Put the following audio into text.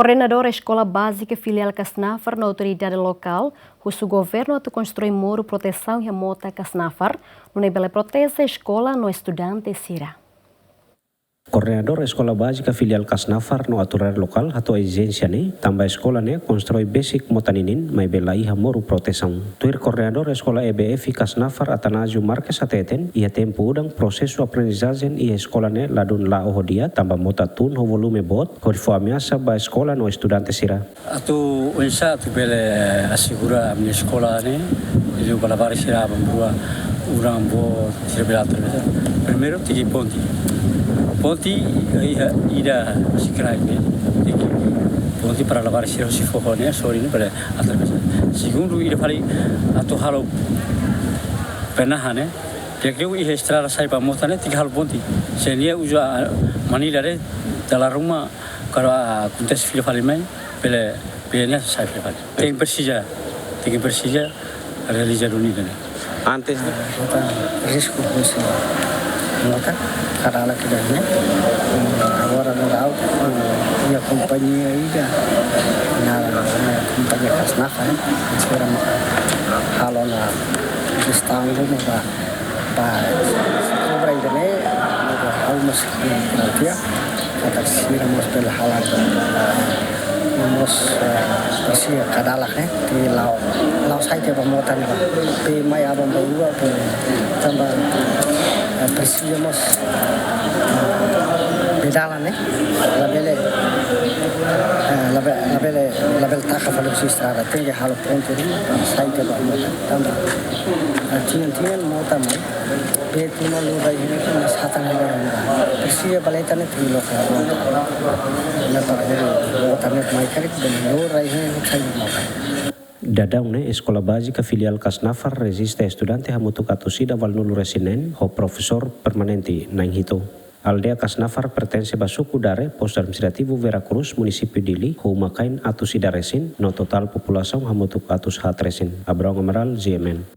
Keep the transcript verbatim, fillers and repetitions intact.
Koordenadór Eskola Bázika Filiál Kasnafar no autoridade lokál husu governu atu konstrui moru protesaun iha mota Kasnafar, nune'e bele proteje eskola no estudante sira. Koordenadór Eskola Bázika Filiál Kasnafar no autoridade lokál hato'o ezijénsia ne'e, tanba eskola ne'e konstrui besik mota ninin, maibé la iha moru protesaun. Tuir koordenadór Eskola E B F Kasnafar, Atanásio Marques, hateten, iha tempu udan prosesu aprendizajen iha eskola ne'e ladún la'o ho di'ak, tanba mota tun ho volume boot, hodi fó ameasa ba eskola no estudante sira. Atu oinsá atu bele asegura ami-nia eskola ne'e, liu ba labarik sira aban-bainrua, udan boot sira bele atravesa. Primeiru tenke ponte. Ponte iha ida husi kraik ne'e. Tenke ponte para labarik sira husi foho ne'e, sorin ne'e bele atravesa. Segundu, ida fali atu halo penahan ne'e. Di'ak liu iha estrada sai ba mota ne'e tenke halo ponte. Se nia uza manila de'it, dala ruma karik akontese fila fali mai, bele, bele nia sai fila fali. Tenke presiza, tenke presiza realiza duni ne'e. Antes de... Ah, mota risku husi mota, kadala ida ne'e. Hmm, agora no dau, hmm, iha kompañia ida, na, na kompañia Kasnafar, eh, sira maka halo ona gestaun ruma ba, ba obra ida ne'e, maka halo mós, hmm, katak sira mós bele hala'o, ah, mós, ah, presiza kadala ne'e, te la'o, la'o sai tiha ba mota ne'e ba. Pe mai aban-bainrua, pe tanba, ah, presiza mós, ah, pedala ne'e, labele, ah, labe-, labele, labele taka fali husi estrada, tenke halo ponte ne'e, sai tiha ba mota. Tanba, ah, tinan-tinan mota mai, be tuma lori rai hina ke mas hatan hela hina. Presiza baleta ne'e tenke loke. Ne'e para hodi mota ne'e mai karik, be lori rai hina sai mota. Daudaun ne'e, Eskola Bázika Filiál Kasnafar rejista estudante hamutuk atus ida valunulu resin neen, ho profesór permanente na'in hitu. Aldeia Kasnafar pertense ba suku Dare, Postu Administrativu Vera Cruz, Munisípiu Dili, ho uma-kain atus ida resin, no totál populasaun hamutuk atus haat resin. Abrão Amaral, G M N.